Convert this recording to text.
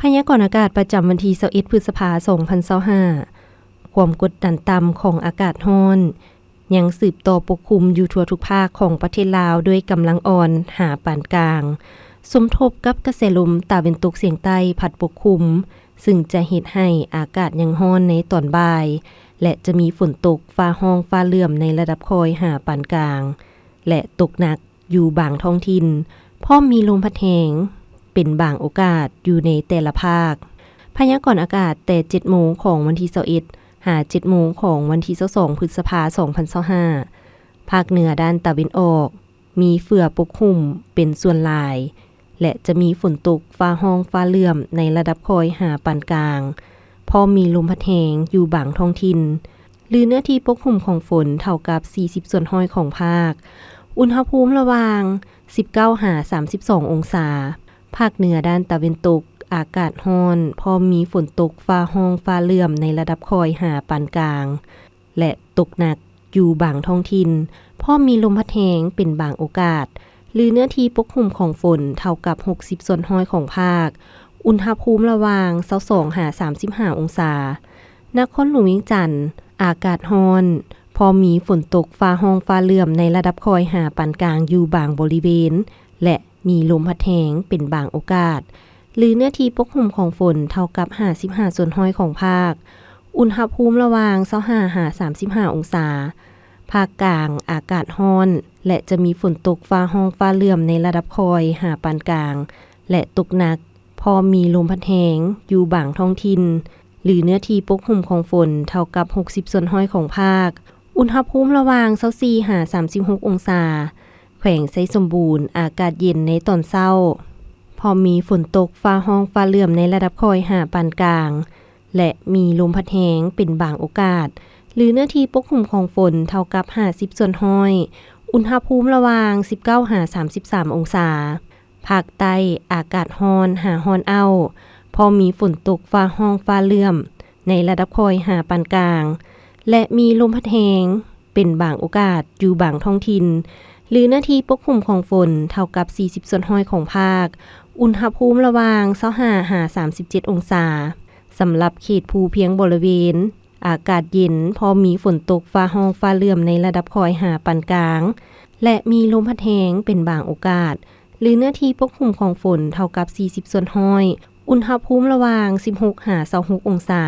ພະຍາກອນອາກາດປະຈຳວັນທີຊາວເອັດ ພຶດສະພາ ສອງພັນຊາວຫ້າ ຄວາມກົດດັນຕ່ຳຂອງອາກາດຮ້ອນ ຍັງສືບຕໍ່ປົກຄຸມຢູ່ທົ່ວທຸກພາກຂອງປະເທດລາວ ດ້ວຍກຳລັງອ່ອນຫາປານກາງ ສົມທົບກັບກະແສລົມຕາເວັນຕົກສຽງໃຕ້ພັດປົກຄຸມ, ຊຶ່ງຈະເຮັດໃຫ້ອາກາດຍັງຮ້ອນໃນຕອນບ່າຍ ແລະ ຈະມີຝົນຕົກ, ຟ້າຮ້ອງ, ຟ້າເຫຼື້ອມໃນລະດັບຄ່ອຍຫາປານກາງ ແລະ ຕົກໜັກ ຢູ່ບາງທ້ອງຖິ່ນ, ພ້ອມມີລົມພັດແຮງເປັນບາງໂອກາດຢູ່ໃນແຕ່ລະພາກ. ພະຍາກອນອາກາດແຕ່ເຈັດໂມງຂອງວັນທີຊາວເອັດ ຫາເຈັດໂມງຂອງວັນທີຊາວສອງ ພຶດສະພາ ສອງພັນຊາວຫ້າ ພາກເໜືອດ້ານຕາເວັນອອກ ມີເຝື້ອປົກຫຸ້ມເປັນສ່ວນຫຼາຍ ແລະ ຈະມີຝົນຕົກ, ຟ້າຮ້ອງ, ຟ້າເຫຼື້ອມໃນລະດັບຄ່ອຍຫາປານກາງ, ພ້ອມມີລົມພັດແຮງຢູ່ບາງທ້ອງຖິ່ນ. ຫຼືເນື້ອທີ່ປົກຫຸ້ມຂອງຝົນເທົ່າກັບສີ່ສິບສ່ວນຮ້ອຍຂອງພາກ. ອຸນຫະພູມລະຫວ່າງສິບເກົ້າຫາສາມສິບສອງອົງສາ. ພາກເໜືອດ້ານຕາເວັນຕົກ ອາກາດຮ້ອນ, ພ້ອມມີຝົນຕົກ, ຟ້າຮ້ອງ, ຟ້າເຫຼື້ອມໃນລະດັບຄ່ອຍຫາປານກາງ ແລະ ຕົກໜັກຢູ່ບາງທ້ອງຖິ່ນ, ພ້ອມມີລົມພັດແຮງເປັນບາງໂອກາດ. ຫຼືເນື້ອທີ່ປົກຫຸ້ມຂອງຝົນເທົ່າກັບຫົກສິບສ່ວນຮ້ອຍຂອງພາກ. ອຸນຫະພູມລະຫວ່າງຊາວສອງຫາສາມສິບຫ້າອົງສາ. ນະຄອນຫຼວງວຽງຈັນ ອາກາດຮ້ອນ, ພ້ອມມີຝົນຕົກ, ຟ້າຮ້ອງ, ຟ້າເຫຼື້ອມໃນລະດັບຄ່ອຍຫາປານກາງຢູ່ບາງບໍລິເວນ ແລະ ມີລົມພັດແຮງເປັນບາງໂອກາດ. ຫຼືເນື້ອທີ່ປົກຫຸ້ມຂອງຝົນເທົ່າກັບຫ້າສິບຫ້າສ່ວນຮ້ອຍຂອງພາກ. ອຸນຫະພູມລະຫວ່າງຊາວຫ້າຫາສາມສິບຫ້າອົງສາ. ພາກກາງອາກາດຮ້ອນ ແລະ ຈະມີຝົນຕົກ, ຟ້າຮ້ອງ, ຟ້າເຫຼື້ອມໃນລະດັບຄ່ອຍຫາປານກາງ ແລະ ຕົກໜັກ, ພ້ອມມີລົມພັດແຮງຢູ່ບາງທ້ອງຖິ່ນ. ຫຼືເນື້ອທີ່ປົກຫຸ້ມຂອງຝົນເທົ່າກັບຫົກສິບສ່ວນຮ້ອຍຂອງພາກ. ອຸນຫະພູມລະຫວ່າງຊາວສີ່ຫາສາມສິບຫົກອົງສາ. ແຂວງໄຊສົມບູນ ອາກາດເຢັນໃນຕອນເຊົ້າ, ພ້ອມມີຝົນຕົກ, ຟ້າຮ້ອງ, ຟ້າເຫຼື້ອມໃນລະດັບຄ່ອຍຫາປານກາງ ແລະ ມີລົມພັດແຮງເປັນບາງໂອກາດ. ຫຼືເນື້ອທີ່ປົກຫຸ້ມຂອງຝົນເທົ່າກັບຫ້າສິບສ່ວນຮ້ອຍ. ອຸນຫະພູມລະຫວ່າງສິບເກົ້າຫາສາມສິບສາມອົງສາ. ພາກໃຕ້ອາກາດຮ້ອນຫາຮ້ອນອ້າວ, ພ້ອມມີຝົນຕົກ, ຟ້າຮ້ອງ, ຟ້າເຫຼື້ອມໃນລະດັບຄ່ອຍຫາປານກາງ ແລະ ມີລົມພັດແຮງເປັນບາງໂອກາດຢູ່ບາງທ້ອງຖິ່ນ. ຫຼືເນື້ອທີ່ປົກຫຸ້ມຂອງຝົນເທົ່າກັບສີ່ສິບສ່ວນຮ້ອຍຂອງພາກ. ອຸນຫະພູມລະຫວ່າງຊາວຫ້າຫາສາມສິບເຈັດອົງສາ. ສຳລັບເຂດພູພຽງບໍລິເວນ ອາກາດເຢັນ, ພ້ອມມີຝົນຕົກ, ຟ້າຮ້ອງ, ຟ້າເຫຼື້ອມໃນລະດັບຄ່ອຍຫາປານກາງ ແລະ ມີລົມພັດແຮງເປັນບາງໂອກາດ. ຫຼືເນື້ອທີ່ປົກຫຸ້ມຂອງຝົນເທົ່າກັບສີ່ສິບສ່ວນຮ້ອຍ. ອຸນຫະພູມລະຫວ່າງສິບຫົກຫາຊາວຫົກອົງສາ.